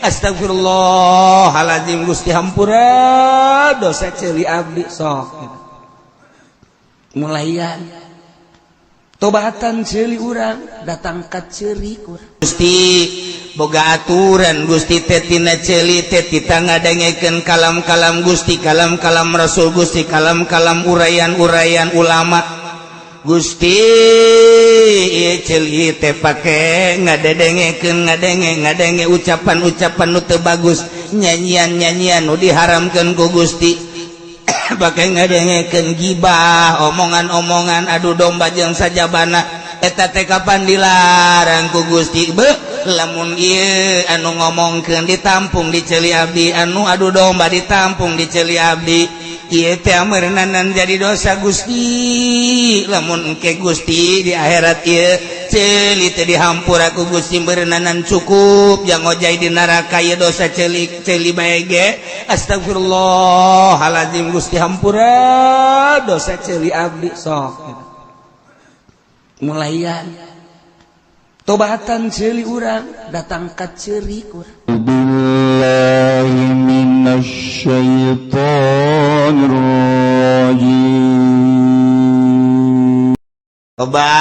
Astagfirullahaladzim, Gusti, hampura dosa ceuli abdi. Sok mulaian tobatan ceuli urang, datang ka ceurik urang. Gusti, boga aturan Gusti teh tina ceuli teh tita ngadengekeun kalam-kalam Gusti, kalam-kalam Rasul Gusti, kalam-kalam uraian-uraian ulama Gusti. Ceuli teh pake ngadedengekeun, ngadenge ngadenge ucapan-ucapan nu teu bagus, nyanyian-nyanyian nu diharamkeun ku Gusti, pake ngadengekeun gibah, omongan-omongan adu domba jeung sajabana. Eta teh kapan dilarang ku Gusti? Be lamun ieu anu ngomongkeun ditampung di ceuli abdi, anu adu domba ditampung di ceuli abdi, ieu teh meureunan jadi dosa Gusti. Lamun engke Gusti di akhirat ieu ceuli teh dihampura ku Gusti, meureunanan cukup jang ngojay di neraka ieu dosa ceuli ceuli bae ge. Astagfirullahaladzim, Gusti, hampura dosa ceuli abdi. Sok mulaian tobatan ceuli urang, datang ka ceurik urang. بالله من الشيطان الرجيم. Tobat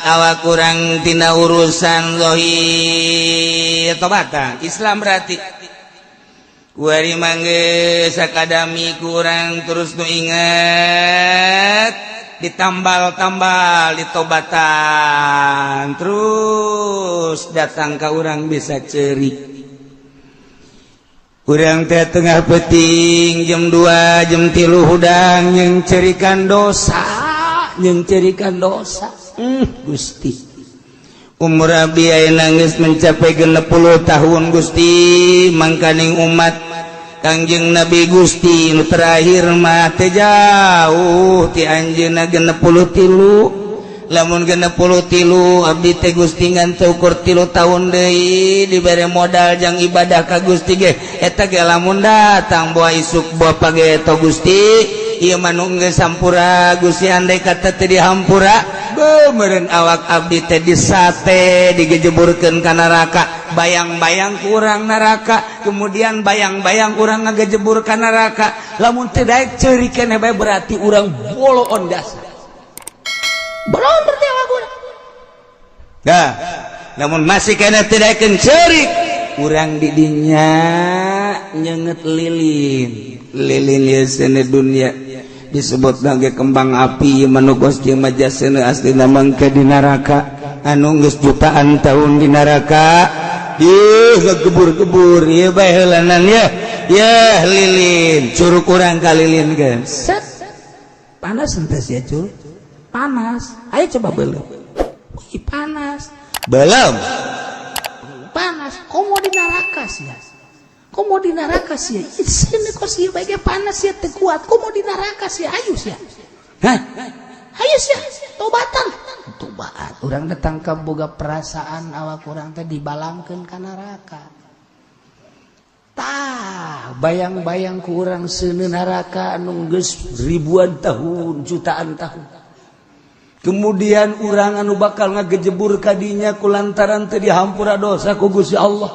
awak kurang tina urusan zohir, tobatan Islam berarti kuari mangge sakadami kurang terus nu inget, ditambal-tambal, ditobatan terus, datang ke urang bisa cerik. Urang teh tengah peting jam 2, jam 3 hudang yang cerikan dosa, yang cerikan dosa. Gusti, umur abdi ayeuna geus mencapai 60 tahun, Gusti. Mangkaning umat Kangjeng Nabi Gusti nu terakhir mah teh jauh ti anjeunna 63. Lamun 63 abdi teh, Gusti, ngan ukur 3 tahun deui dibere modal jang ibadah ka Gusti ge. Eta ge lamun datang boa isuk boa pageto, Gusti. Ieu mah nu geus hampura, Gusti. Andai kata teu dihampura, beuh, awak abdi teh disate, digejeburkeun ka neraka. Bayang-bayang kurang neraka, kemudian bayang-bayang urang ngagejebur ka neraka. Lamun teu daek ceurik keneh bae, berarti urang boloon dasar belum, berarti awak urang. Dah, namun masih kena tidak ceurik urang di dinya nyenget lilin. Lilin ya seuneu dunia disebut sebagai kembang api manugos jeung majasena aslina mangke di neraka anu geus jutaan tahun di neraka. Ih, ngegebur-gebur ieu bae heulanan ya. Ya lilin curug urang ka lilin ge. Set. Panas henteu sia cul? Panas. Ayo coba belum. Wih, panas. Belum. Panas. Komo di neraka sih? Komo di neraka sih? Sini kok sih bae panas ya teu kuat. Komo di neraka sih? Ayo sih. Hah? Ayo sih, tobatan. Tobat. Urang datang ke boga perasaan awak urang teh dibalangkeun ka neraka. Tah, bayang-bayang ku urang seuneu neraka anu geus ribuan tahun, jutaan tahun. Kemudian urang anu bakal ngagejebur kadinya kulantaran teu dihampura dosa ku Gusti Allah.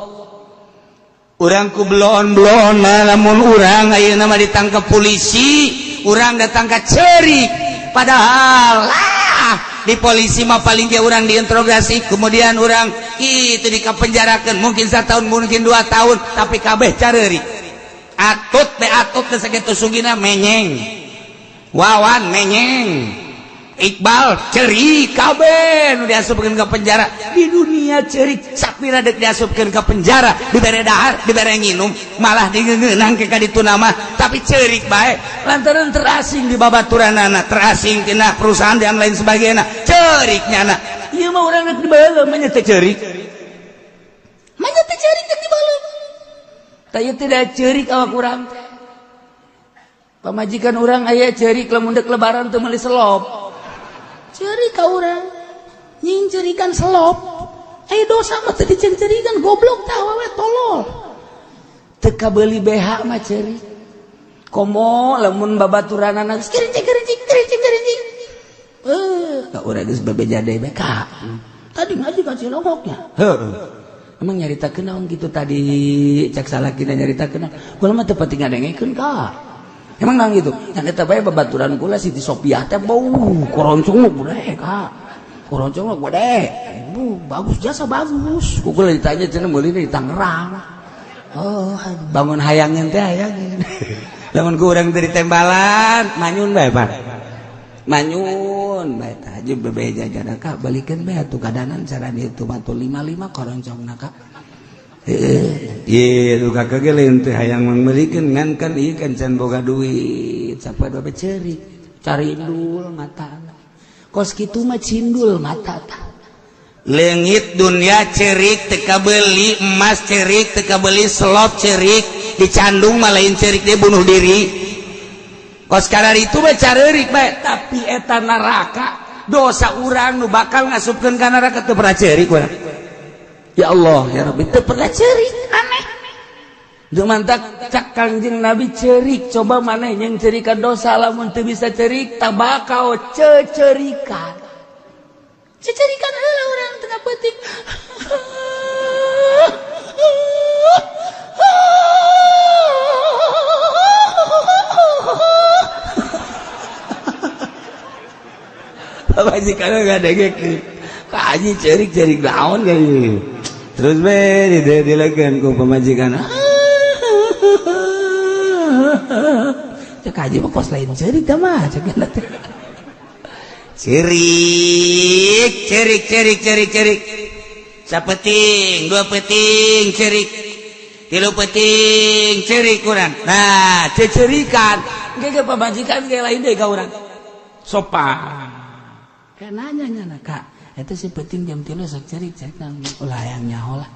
Urang ku belon-belon, lamun urang ayeuna mah ditangkap polisi, urang datang ka ceurik. Padahal lah di polisi mah paling ge urang diinterogasi, kemudian urang itu dikapenjarakeun mungkin 1 tahun, mungkin 2 tahun, tapi kabeh careurik. Atut teh, atut teh sakitu sugina menyeng. Wawan menyeng. Iqbal cerik, kabeh nu diasupkeun ke penjara di dunia cerik. Sapira dek diasupkeun ke penjara, dibere dahar, dibere nginum, malah digeungeunang ke ka ditu nama, tapi cerik bae lantaran terasing di babaturanana, terasing tina perusahaan dan lain sebagainya, cerik nyana. Ieu mah urang rek dibaheula mah nya teh cerik, mah nya teh cerik rek dibaheula. Tah, ieu tidak cerik awak urang teh. Pamajikan urang aya cerik lamun dek lebaran teu meuli selop, cerik ka urang, nyingcerikan selop. Eh, dosa mah teu dicerikan, goblok tah awewe tolol. Teu kabeuli BH mah cerik. Komo lamun babaturanana geus kerincing kerincing kerincing kerincing. Eh, ka urang geus bebeja deui bae ka. Tadi ngaji ka Cilongoknya. Heuh. Emang nyaritakeun naon kitu tadi cak salakina nyaritakeun kula mah teu pati ngadengekeun ka. Emang naon kitu? Nya eta bae babaturan kula Siti Sopiah teh bau koroncong gede ka. Koroncong gede. Bu, bagus jasa bagus. Ku kula ditanya cenah meulina di Tangerang. Oh, bangun hayangeun teh hayangeun. Lamun ku urang teh ditembalan, manyun bae, Pak. Manyun bae tah jeung bebeja jana ka balikeun bae atuh kadanan cara ditu mah 55 koroncongna ka. Heeh, ieu kakak ge lain teh hayang mangmeulikeun ngan kan ieu kan can boga duit, sampai bae ceurik, carindul matana. Kos kitu mah cindul mata tah. Leungit dunia cerik teu kabeuli emas cerik teu kabeuli slot cerik dicandung mah lain cerik dia bunuh diri. Kos kadar itu mah careurik bae, tapi eta neraka dosa urang nu bakal ngasupkeun ka neraka teu pernah cerik urang. Ya Allah ya Rabbi teu pernah cerik aneh. Teu mantak cak Kangjeng Nabi cerik coba maneh yang cerikan dosa lamun teu bisa cerik tabakau cecerikan. Cecerikan heula urang tengah peuting. Pamajikan ngadengkeun. Ka haji cerik-cerik naon geuning. Terus we dilekeun ku pamajikan. Cek haji mah kos lain cerik tah mah cek teh. Cerik, cerik, cerik, cerik, cerik. Sapeting, dua peting, cerik. Tilu peting, cerik kurang. Nah, cecerikan. Ge pamajikan ge lain deui ka urang. Sopan. Kayak nanya nyana kak, eta si peting jam 3 sok cerik, cerik nang ulah hayang nyaho lah.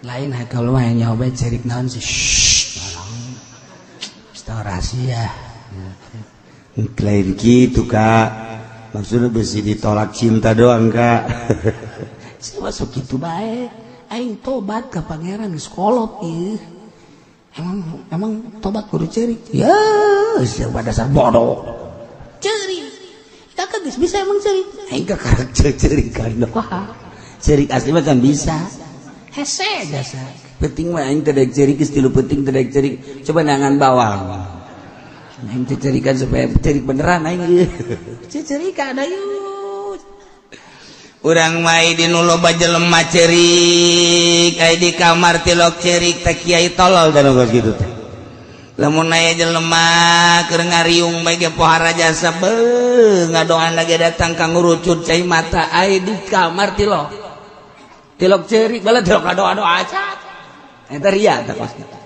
Lain kalau mah hayang nyaho bae cerik naon sih. Shh, tolong. Tahu rahasia. Lain gitu kak, maksudnya besi ditolak cinta doang kak. Saya masuk gitu baik, aing tobat ke pangeran geus kolot ieu. Emang tobat kudu cerik. Ya, siapa dasar bodoh. Cerik. Kakak geus bisa emang cerik. Aing kakarek cerikan doang. Cerik asli mah kan bisa. Hese jasa. Penting mah aing teh daek cerik geus tilu penting teh daek cerik. Coba nangan bawang. Aing cecerikan supaya cerik beneran aing. Cecerikan ayo. Urang mah di nu loba jelema cerik, ai di kamar tilok cerik teh kiai tolol dan geus kitu teh. Lamun aya jelema keur ngariung bae ge pohara jasa beuh ngadoan lagi datang ka ngurucut cai mata ai di kamar tilok. Tilok cerik bala tilok ngadoa-doa aca. Eta ria teh kos kitu.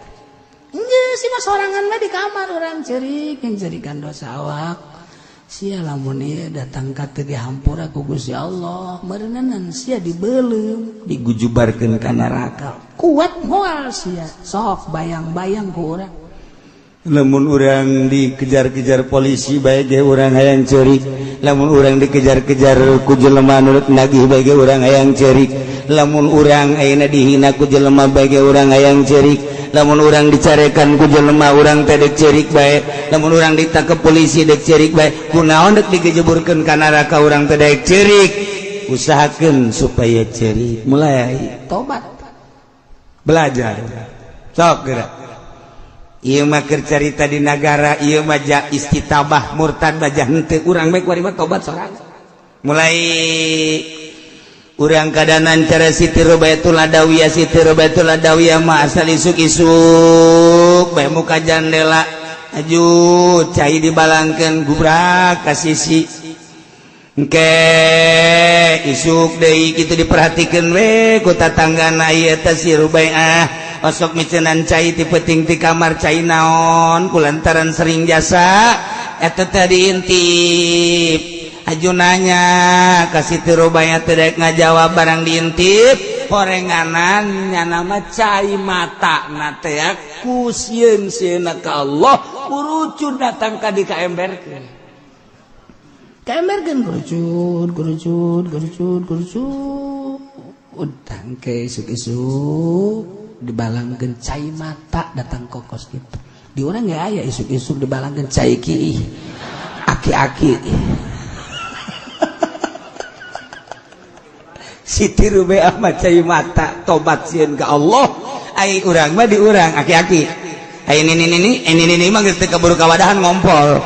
Geus sih mah sorangan mah di kamar urang cerik yang cerikan dosa awak. Sia lamun ieu datang ka teu dihampura ku Gusti Allah, meureuneunan sia dibeuleum, digujubarkeun ka neraka. Kuat moal sia, sok bayang-bayang ku urang. Lamun urang dikejar-kejar polisi bae ge urang hayang ceurik, lamun urang dikejar-kejar ku jelema nu nagih bae ge urang hayang ceurik, lamun urang ayeuna dihina ku jelema bae ge urang hayang ceurik, lamun urang dicarekan ku jelema urang teh dek ceurik bae, lamun urang ditangkep polisi dek ceurik bae, kunaon dek digejeburkeun ka neraka urang teh dek ceurik. Usahakeun supaya ceurik, mulai tobat, belajar, sok geura. Ieu mah keur carita di nagara, ieu mah ja istitabah murtad mah henteu urang bae kuari mah tobat sorangan. Mulai urang kadanan cara Siti Rubaitul Adawiyah, Siti Rubaitul Adawiyah mah asal isuk-isuk bae muka jandela aju cai dibalangkeun gubrak ka sisi. Engke isuk deui kitu diperhatikeun we ku tatanggana ieu teh si Rubaiah osok micenan cai ti peuting ti kamar cai naon kulantaran sering jasa eta teh diintip. Aju nanya ka Siti Rubaiah teh daek ngajawab barang diintip horenganan nyana mah cai mata na teh ku sieun-sieunna ka Allah urucun datang ka di kaemberkeun. Kaemberkeun kurucut kurucut kurucut kurucut utang ke isuk-isuk dibalangkeun cai mata datang kokos gitu. Di urang ge aya isuk-isuk dibalangkeun cai ki aki-aki. Siti Rubeah mah cai mata tobat sieun ka Allah. Ai urang mah di urang aki-aki. Ai ini ini ini ini mah geus teu kaburu kawadahan ngompol.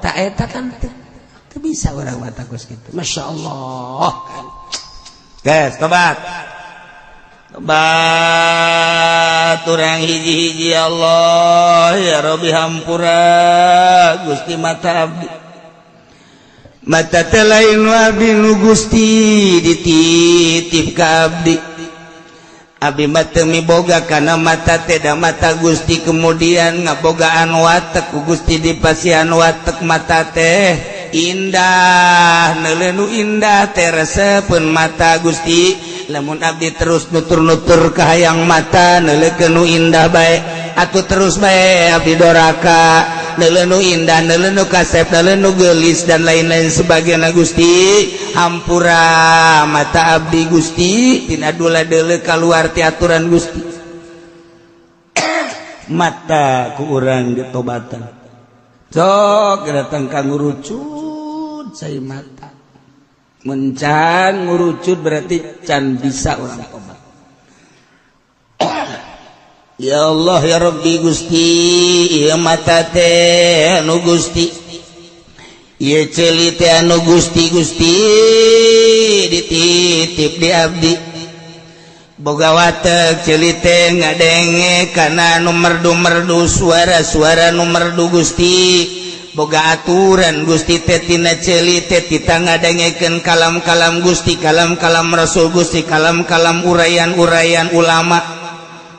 Tak eta kan teu bisa urang mah kos kitu. Masya Allah. Guys, tobat. Tobat urang hiji-hiji, Allah ya Rabbi, hampura Gusti mata abdi. Mata teh lain abdi nu Gusti dititip ka abdi. Abdi mah teu miboga kana mata teh, da mata Gusti kemudian ngabogaan watek ku Gusti dipasihan watek mata teh indah, neuleuh nu indah teh resepeun mata Gusti. Lamun abdi terus nutur-nutur kahayang mata neuleukeun nu indah bae atuh, terus bae abdi doraka, neuleuh nu indah, neuleuh nu kasep, neuleuh nu geulis, dan lain-lain sebagainya. Gusti, hampura mata abdi Gusti tina dula deuleu kaluar ti aturan Gusti. Mata ku urang ditobatan, sok datang ka ngurucut cai mata. Mun can ngurucut berarti can bisa urang tobat. Ya Allah ya Rabbi, Gusti, ieu mata teh anu Gusti, ieu ceuli teh anu Gusti, Gusti dititip di abdi. Boga watek ceuli teh ngadenge kana nu merdu-merdu, suara-suara nu merdu. Gusti, boga aturan Gusti teh tina ceuli teh tita ngadengekeun kalam-kalam Gusti, kalam-kalam Rasul Gusti, kalam-kalam uraian-uraian ulama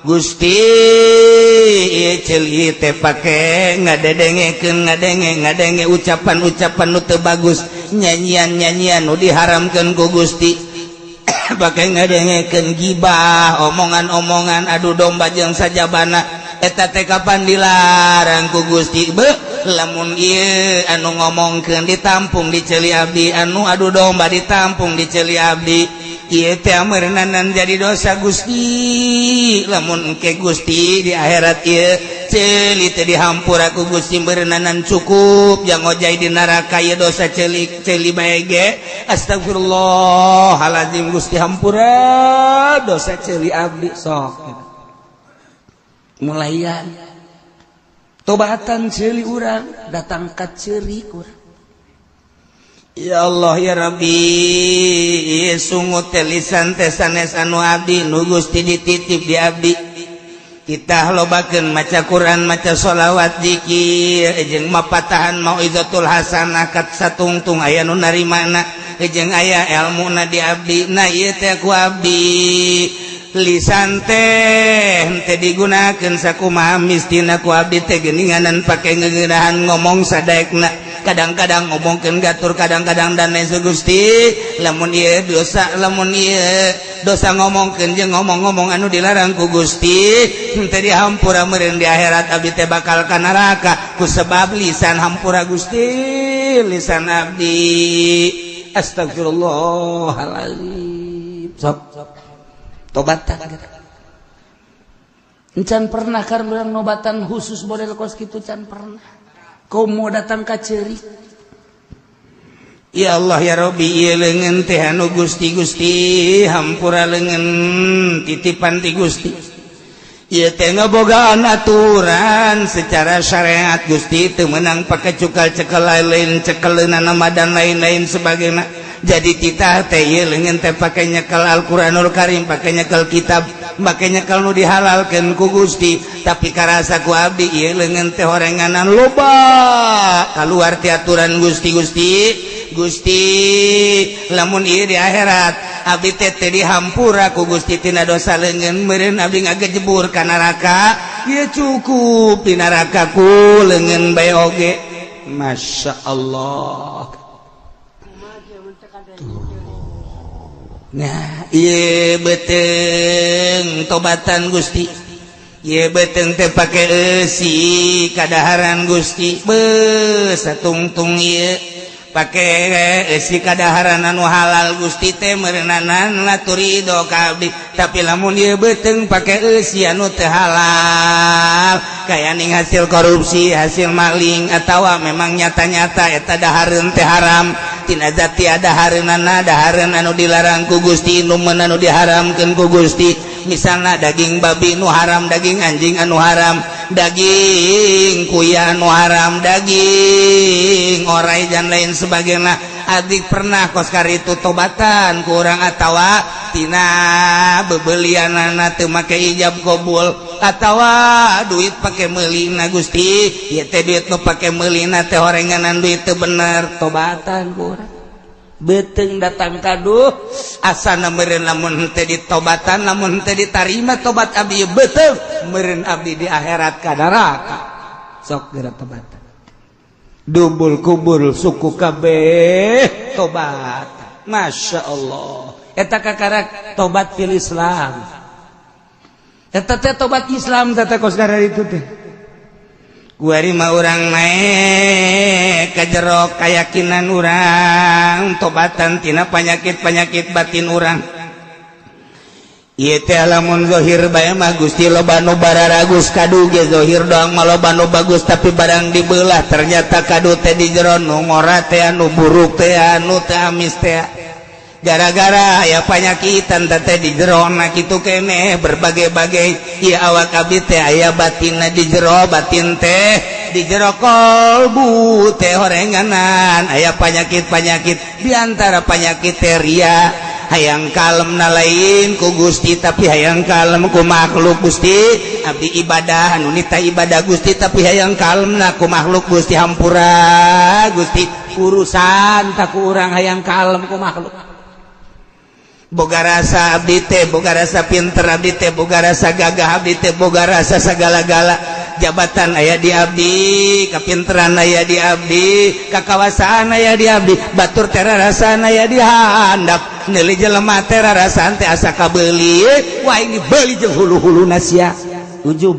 Gusti. Ieu ceuli teh pake ngadedengekeun, ngadenge ngadenge ucapan-ucapan nu teu bagus, nyanyian-nyanyian nu diharamkeun ku Gusti, pake ngadengekeun gibah, omongan-omongan adu domba jeung sajabana. Eta teh kapan dilarang ku Gusti? Be lamun ieu anu ngomongkeun ditampung di ceuli abdi, anu adu domba ditampung di ceuli abdi, ieu teh meureunanan jadi dosa Gusti. Lamun engke Gusti di akhirat ieu ceuli teh dihampura ku Gusti, meureunanan cukup jang ngojay di neraka ieu dosa ceuli ceuli bae ge. Astagfirullahalazim, Gusti, hampura dosa ceuli abdi. Sok mulaian tobatan ceuli urang, datang ka ceurik urang. Ya Allah ya Rabbi, sungut teh, lisan teh sanes anu abdi nu Gusti dititip di abdi. Kita lobakeun maca Quran, maca sholawat, zikir, jeung mapatahan mauizatul hasanah kat satungtung aya nu narimana jeung aya elmuna di abdi. Nah, ieu teh ku abdi lisan teh teh digunakeun sakumaha mistina ku abdi teh geuninganan, pake ngeunahan ngomong sadaekna, kadang-kadang ngomongkeun gatur, kadang-kadang dan lain. Gusti, lamun ieu dosa, lamun ieu dosa ngomongkeun jeung ngomong-ngomong anu dilarang ku Gusti teh dihampura, meureun di akhirat abdi teh bakal ka neraka ku sebab lisan. Hampura Gusti lisan abdi. Astagfirullahaladzim. Sok tobatan. Encan pernah kan urang nobatan khusus model kos kitu? Can pernah. Komo datang ka ceurik. Ya Allah ya Rabbi, ieu leungeun teh anu Gusti. Gusti, hampura leungeun titipan ti Gusti. Ieu teh ngabogaan aturan secara syariat Gusti, teu meunang pake cukal cekel lain, cekeleunana nama dan lain-lain sebagainya. Jadi titah teh ieu leungeun teh pake nyekel Al-Qur'anul Karim, pake nyekel kitab, pake nyekel nu dihalalkeun ku Gusti, tapi karasa ku abdi ieu leungeun teh horenganan loba kaluar ti aturan Gusti. Gusti, Gusti, lamun ieu di akhirat abdi teh teu dihampura ku Gusti tina dosa leungeun, meureun abdi ngagejebur ka neraka. Ieu cukup di neraka ku leungeun bae oge. Masya Allah. Tuh. Nah, ieu beuteung tobatan Gusti, ieu beuteung teh pake eusi kadaharan Gusti. Beuh, satungtung ieu pake eusi kadaharan anu halal Gusti teh meureunanan laturido ka abdi, tapi lamun ieu beuteung pake eusi anu teu halal, kaya ning hasil korupsi, hasil maling, atawa memang nyata-nyata eta dahareun teh haram. tina zat dahareunana, dahareun anu dilarang ku Gusti, inuman anu diharamkeun ku Gusti. Misalnya daging babi nu haram, daging anjing anu haram, daging kuya anu haram, daging orai dan lain sebagainya. Adik pernah koskar itu tobatan kurang atawa tina bebelianana teu make ijab kabul atawa duit pake meulina. Gusti, ieu teh duit nu pake meulina teh horenganan, duit teu bener. Tobatan kurang beteng datang kaduh asana meureun lamun teh ditobatan, lamun teh ditarima tobat abdi, beteng meureun abdi di akhirat ka neraka. Sok geura tobatan, dubul kubur suku kabeh tobat. Masya Allah, eta kakarak tobat fil Islam, eta teh tobat Islam teh kos itu teh. Kuari mah urang naik ka jero keyakinan urang, tobatan tina penyakit-penyakit batin urang. Ieu teh lamun zahir bae mah, Gusti, loba nu bararagus. Kadu ge zahir doang mah loba nu bagus, tapi barang dibelah ternyata kadu teh di jero nu ngora teh, anu buruk teh, anu teh amis teh, gara-gara aya panyakitan teh di jero na kitu keneh berbagai-bagai. Ieu awak abdi teh aya batinna di jero, batin teh di jero kolbu teh horenganan aya penyakit-penyakit. Di antara penyakit teh ria, hayang kalem na lain ku Gusti tapi hayang kalem ku makhluk. Gusti, abdi ibadah anu nita ibadah, Gusti, tapi hayang kalem na ku makhluk. Gusti, hampura, Gusti, urusan tak ku urang hayang kalem ku makhluk. Boga rasa abdi teh, boga rasa pinter abdi teh, boga rasa gagah abdi teh, boga rasa segala-gala, jabatan aya di abdi, kapinteran aya di abdi, kakawasaan aya di abdi. Batur teh rasana aya di handap, neuli jelema teh rarasaan teh asa kabeuli. Wah, ini beuli jeung hulu-huluna sia. Ujub,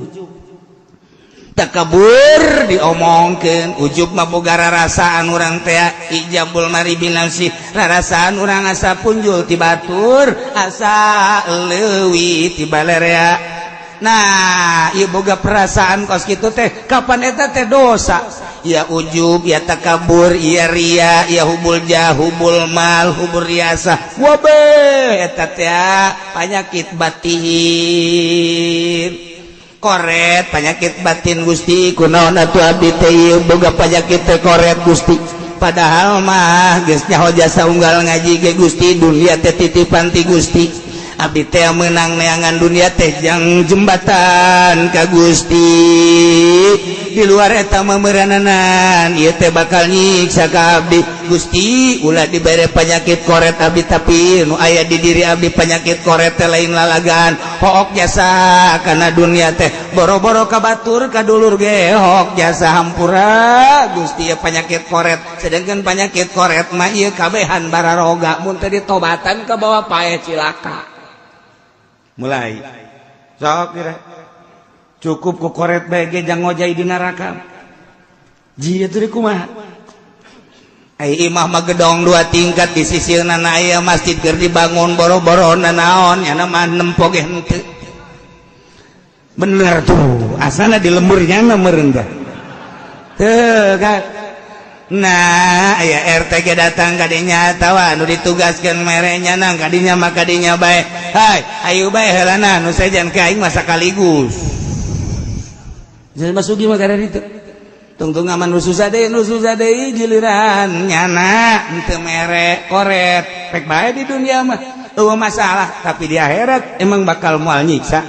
takabur diomongkeun. Ujub mah boga rarasaan urang teh, ijabul mari binafsi, rarasaan urang asa punjul ti batur, asa leuwih ti balerea. Nah, ieu boga perasaan kos kitu teh, kapan eta teh dosa ya? Ujub ya, takabur ya, ria ya, hubul jah, hubul mal, hubul riasa, wabe eta teh penyakit batin, koret, penyakit batin. Gusti, kunaon atuh abdi teh ieu boga penyakit teh koret, Gusti? Padahal mah geus nyaho jasa unggal ngaji ge, Gusti, dunia teh titipan ti Gusti, abdi teh menang neangan dunia teh jang jembatan ka Gusti. Di luar eta memerananan ieu teh bakal nyiksa ka abdi. Gusti, ulah dibere penyakit koret abdi, tapi nu aya di diri abdi penyakit koret teh lain lalagan. Hook jasa karena dunia teh, boro-boro ka batur, ka dulur ge hook jasa. Hampura, Gusti, ya penyakit koret. Sedangkan penyakit koret mah ieu kabehan bararoga, mun teh ditobatan ka bawah pae cilaka. Mulai sok kira cukup ku koret bae ge jang ngojay di neraka. Ji, itu di kumaha? Ai imah mah gedong dua tingkat, di sisina aya masjid keur dibangun. Boro-boro naon nya mah, nempo ge henteu. Bener tuh, asana di lemburnya meureun teh teu kan. Nah, aya RT ge datang kadinya atawa anu ditugaskeun merenya nang kadinya mah kadinya bae. Hai, ayo bae heulana nu sejen ke aing mah sakaligus. Jadi masuki mah kada ditu. Tungtung aman nu susah deui, nu susah deui, giliran nyana henteu mere koret. Rek bae di dunia mah eueuh masalah, tapi di akhirat emang bakal moal nyiksa.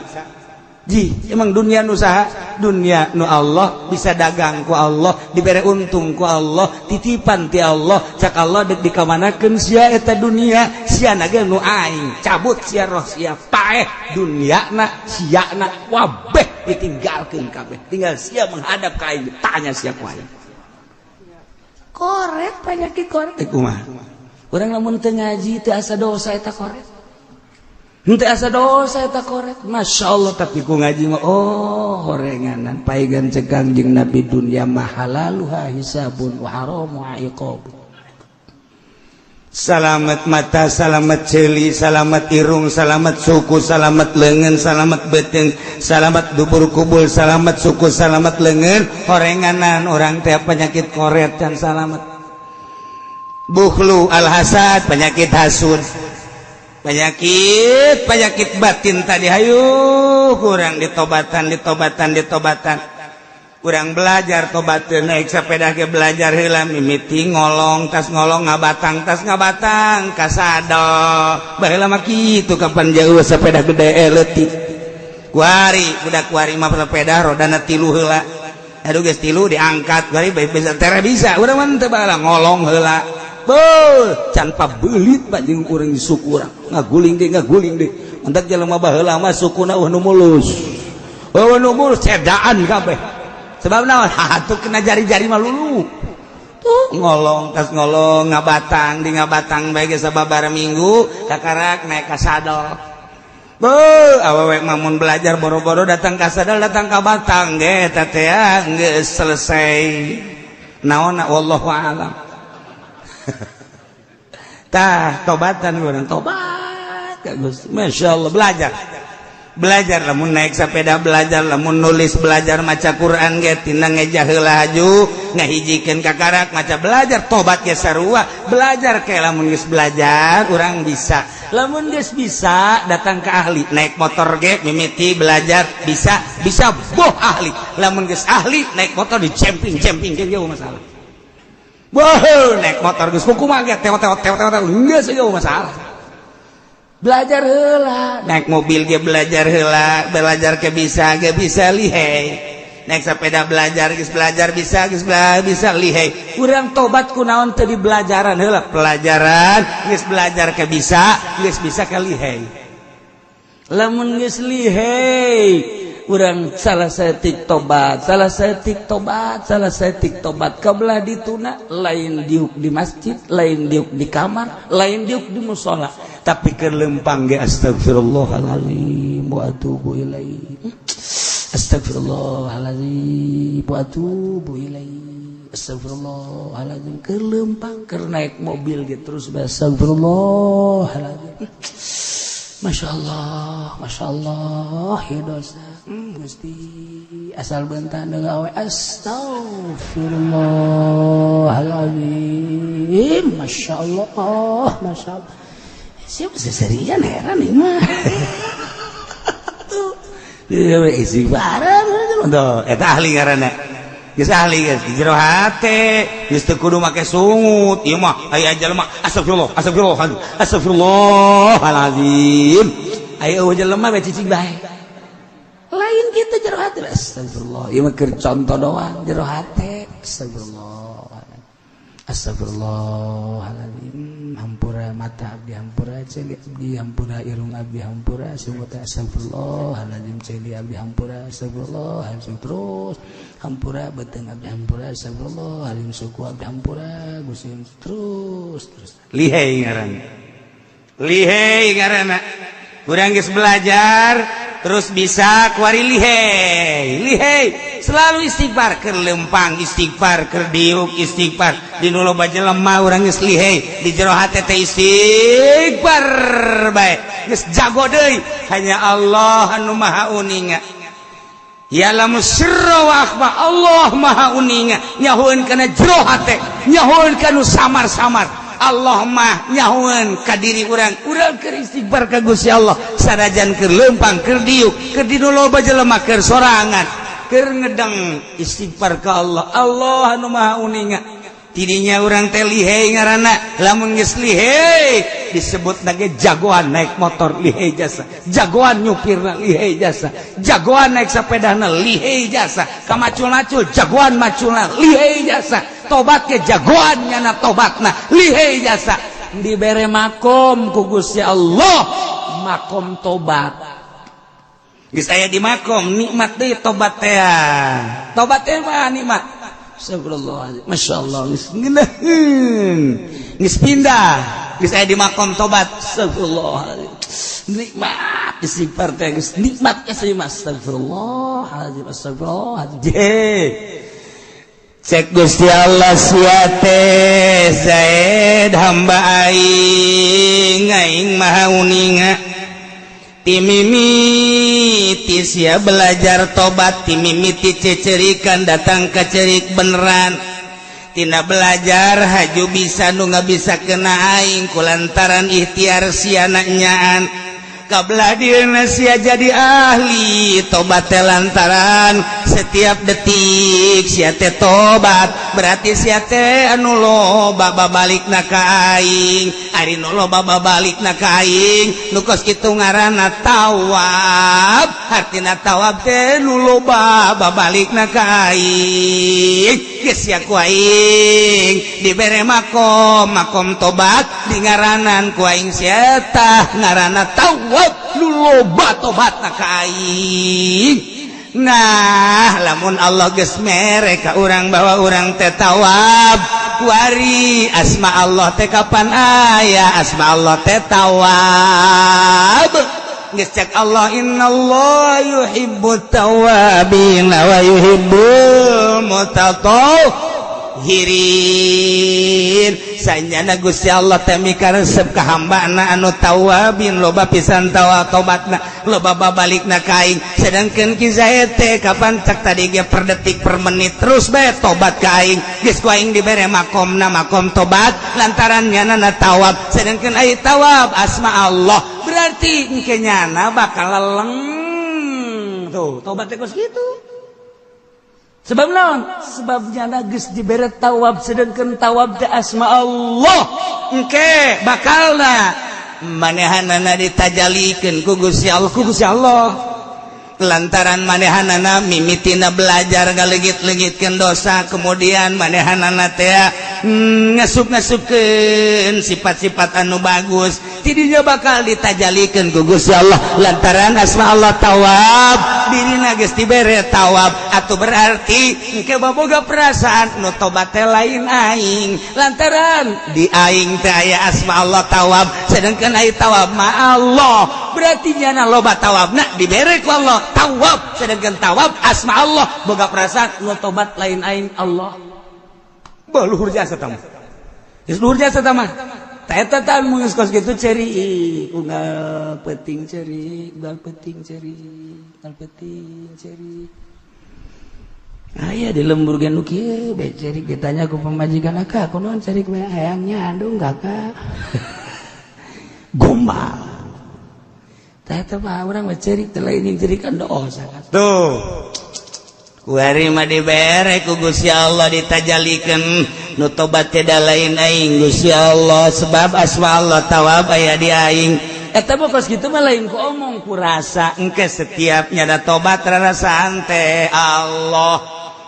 Ji, emang dunia nu saha? Dunia nu Allah, bisa dagang ku Allah, dibere untung ku Allah, titipan ti Allah. Cak Allah dek dikamanakeun sia eta dunia? Sia na ge nu aing, cabut sia roh sia paeh dunia na, sia na wabeh ditinggalkeun kabeh, tinggal sia menghadap ka aing, tanya sia ku aing. Koret, penyakit koret teh kumaha? Urang lamun teu ngaji teu asa dosa eta koret. Henteu asa dosa eta koret. Masya Allah, tapi ku ngaji mah oh horenganan paigan. Cek Kangjeng Nabi, dunia mah halaluha hisabun wa haramuha iqab. Salamet mata, salamet ceuli, salamet irung, salamet suku, salamet lengan, salamet beteng, salamet dubur kubul, salamet suku, salamet lengan. Horenganan orang teh penyakit koret dan salamet. Bukhlu al-hasad, penyakit hasud, penyakit penyakit batin tadi. Hayu kurang ditobatan, ditobatan, ditobatan. Kurang belajar tobat. Naik sepeda ke belajar heula, mimiti ngolong, tas ngolong ngabatang, tas ngabatang kasadol. Baheula mah kitu. Kapan jauh sepeda gede, leutik kuari, budak kuari mah sepeda rodana tilu heula. Aduh, geus tilu diangkat kuari bisa tere bisa. Urang mah teu, baheula ngolong heula. Beuh, can pabelit pak jeung urang di suku urang ngaguling deui, ngaguling deui. Mantak jelema baheula mah sukuna euweuh nu mulus, euweuh nu mulus, cedaan kabeh. Sebab naon? Atuh kena jari-jari mah lulu tuh. Ngolong, tas ngolong ngabatang, di ngabatang bae geus sababaraha minggu kakarak naik ka sadel. Beuh, awewe mah mun belajar boro-boro datang ka sadel, datang ka batang ge eta teh geus selesai. Naon, wallahu a'lam. Tah, tobatan urang, tobat ka Gusti. Masya Allah, belajar, belajar. Lamun naik sepeda belajar, lamun nulis belajar, maca Quran ge tina ngeja heula haju ngahijikeun kakarak maca belajar. Tobat ge sarua belajar. Kayak lamun geus belajar urang bisa, lamun geus bisa datang ke ahli. Naik motor ge mimiti belajar, bisa bisa, boh ahli. Lamun geus ahli naik motor di camping camping ge jauh masalah. Boh, naik motor geus kumaha ge teo teo teo teo geus jauh masalah. Belajar heula. Naik mobil ge belajar heula, belajar ke bisa ge bisa lihai. Naik sepeda belajar, geus belajar bisa, geus bisa lihai. Urang tobat kunaon teu di belajaran heula? Pelajaran geus belajar ke bisa, geus bisa ke lihai. Lamun geus lihai urang salah saeutik tobat, salah saeutik tobat, salah saeutik tobat. Kabelah dituna lain diuk di masjid, lain diuk di kamar, lain diuk di musola, tapi keur lempang ge astagfirullahaladzim wa atubu ilaih, astagfirullahaladzim wa atubu ilaih, astagfirullahaladzim. Keur lempang, keur naik mobil ge terus astagfirullahaladzim. Masya Allah, Masya Allah, ya dosa. Gusti, asal bentar dengan awe astagfirullahaladzim. Masya Allah, Masya Allah. Siapa seserian heran ini mah. Tuh, istighfar tuh, eta ahli ngaranna. Geus ahli geus di jero hate, geus teu kudu make sungut. Ieu mah aya jelema astagfirullah, astagfirullah, astagfirullahalazim. Aya eueuh jelema bae cicing bae. Lain kitu, jero hate astagfirullah. Ieu mah keur contoh doang, jero hate astagfirullah. Astagfirullahaladzim, hampura mata abdi, hampura ceuli abdi, hampura irung abdi, hampura sungut. Astagfirullahaladzim, ceuli abdi hampura, astagfirullahaladzim. Terus hampura beuteung abdi, hampura, astagfirullahaladzim, suku abdi hampura Gusti. Terus terus lihai ngaranna, lihai ngaranna. Urang geus belajar terus bisa kuari lihai, lihai selalu istighfar. Keur lempang istighfar, keur diuk istighfar, di nu loba jelema urang geus lihai, di jero hate teh istighfar bae, geus jago deui. Hanya Allah anu maha uninga, ya'lamu sirra wa akhfa. Allah maha uninga, nyahoeun kana jero hate, nyahoeun kana samar-samar. Allah mah nyahoeun ka diri urang. Urang keur istighfar ka Gusti Allah sanajan keur lempang, keur diuk, keur di nu loba jelema, keur sorangan, keur ngedeng istighfar ka Allah. Allah anu maha uninga. Tidinya urang teh lihai ngaranna. Lamun geus lihai disebut nage jagoan naik motor lihai jasa, jagoan nyupirna lihai jasa, jagoan naik sepedana lihai jasa, kamacul-macul jagoan maculna lihai jasa, tobat ke jagoan nyana tobatna lihai jasa. Dibere makom ku Gusti Allah, makom tobat. Geus aya di makom nikmat deui tobat teh. Tobat teh mah nikmat. Astagfirullahaladzim, Masya Allah, geus ngeunaheun, geus pindah, geus aya di makom tobat. Astagfirullahaladzim, nikmat istighfar teh geus nikmat ya. Astagfirullahaladzim, astagfirullahaladzim. Cek Gusti Allah, sia teh Zaid hamba aing, aing maha uninga. Timimiti sia belajar tobat, timimiti cecerikan datang ke cerik beneran. Tina belajar haju bisa nu nggak bisa kena aing kulantaran ikhtiar sia nyaan kabelah dina sia jadi ahli tobat teh lantaran setiap detik sia teh tobat, berarti sia teh anu loba babalikna ka aing. Ari nu loba babalikna ka aing nu kos kitu ngaranna tawab. Artina tawab teh nu loba babalikna ka aing. Geus sia ku aing dibere makom, makom tobat, di ngaranan ku aing sia tah ngaranna tawab nu loba tobatna ka aing. Nah, lamun Allah geus mere ka urang bahwa urang teh tawab, kuari asma Allah teh kapan aya asma Allah teh tawab. Geus cek Allah, innallaha yuhibbut tawabin wa yuhibbul mutatahhirin. Sanyana Gusti Allah teh mikaresep ka hambana anu tawabin, loba pisan tawa tobatna, loba babalikna ka aing. Sedangkan Ki Zaid teh kapan cek tadi ge per detik per menit terus bae tobat ka aing. Geus ku aing dibere makomna makom tobat lantaran nyana tawab. Sedangkan ai tawab asma Allah, berarti engke nyana bakal leleng tuh tobat teh kos kitu. Sebab naon? Sebab nyana geus dibere tawab, sedangkan tawab teh asma Allah. Engke bakalna manehanana ditajalikeun ku Gusti Allah, ku Gusti Allah. Lantaran manehanana mimitina belajar ngaleungit-leungitkeun dosa, kemudian manehanana teh ngasup-ngasupkeun sifat-sifat anu bagus, tidinya bakal ditajalikeun ku Gusti Allah lantaran asma Allah tawab, dirina geus dibere tawab. Atau berarti engke baboga perasaan nu tobat teh lain aing, lantaran di aing teh aya asma Allah tawab, sedangkan ai tawab ma Allah, berarti nyana loba tawabna dibere ku Allah tawab, sedangkan tawab asma Allah, boga perasaan nu tobat lain aing, Allah. Bah, luhur jasa tah mah, geus luhur jasa tah mah. Ta eta tah mun geus kos kitu ceurik unggal peuting, ceurik unggal peuting, ceurik unggal peuting, ceurik. Aya di lembur ge nu kieu bae ceurik, ditanya ku pamajikan, "Akak, kunaon ceurik we?" "Hayangnya andung, Kakak." Gombal. Tah eta mah urang mah ceurik teh lain cerikan dosa. Tuh. Kuari mah dibere ku Gusti Allah ditajalikeun nu tobat teh lain aing, Gusti Allah, sebab asma Allah tawab aya di aing. Eta mah kos kitu mah lain ku omong, ku rasa. Engke setiap nyada tobat rarasaan teh Allah.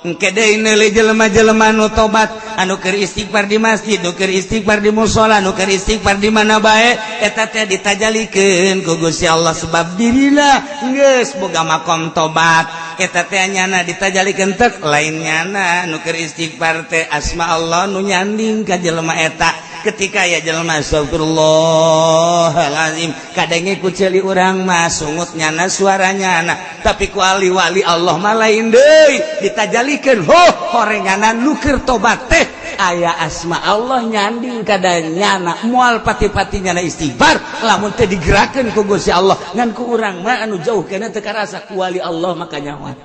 Engke deui neuli jelema-jelema nu tobat, anu keur istighfar di masjid, nu keur istighfar di musala, nu keur istighfar di mana bae, eta teh ditajalikeun ku Gusti Allah sebab dirina geus boga makom tobat. Eta teh nyana ditajalikeun tek lain nyana nu keur istighfar teh asma Allah nu nyanding ka jelema eta. Ketika ya jelema astagfirullahalazim, kadenge ku ceuli urang mah sungut nyana suara nyana, tapi ku ahli wali Allah mah lain deui, ditajalikeun ho horenganan nu keur tobat teh aya asma Allah nyanding kada nyana, moal pati-pati nyana istighfar lamun teh digerakkeun ku Gusti Allah. Ngan ku urang mah anu jauh kana teu karasa, ku wali Allah maka nyawa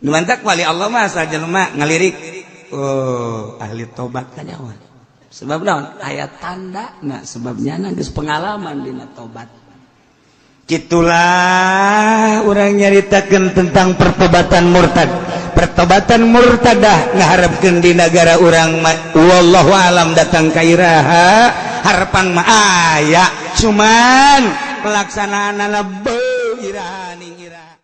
nu mantak wali Allah mah asal jelema ngalirik, oh, ahli tobat kanyawa. Sebab naon? Aya tanda. Nah, sebab nyana geus pengalaman dina tobat. Gitulah urang nyaritakeun tentang pertobatan murtad. Pertobatan murtadah ngaharapkeun di negara urang mah wallahu alam datang ka iraha, harapan mah aya, cuman pelaksanaanana beuh iraha ning iraha.